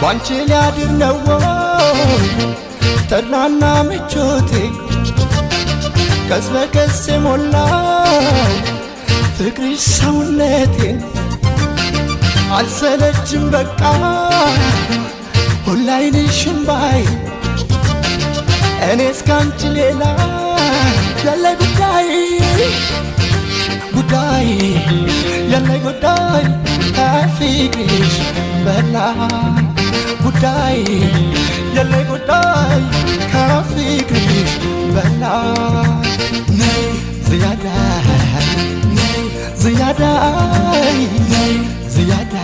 ባንቺ ሊያድር ነው ወይ ተድላና ምቾቴ? ቀስ በቀስ የሞላው ፍቅርሽ ሰውነቴን፣ አልሰለችም በቃ ሁላይንሽም ባይ፣ እኔ እስካንቺ ሌላ ያለ ጉዳይ፣ ጉዳይ ያለ፣ ጉዳይ ከፍቅርሽ በላይ፣ ጉዳይ ያለ፣ ጉዳይ ከፍቅርሽ በላይ። ነይ ዝያዳ፣ ነይ ዝያዳ፣ ነይ ዝያዳ።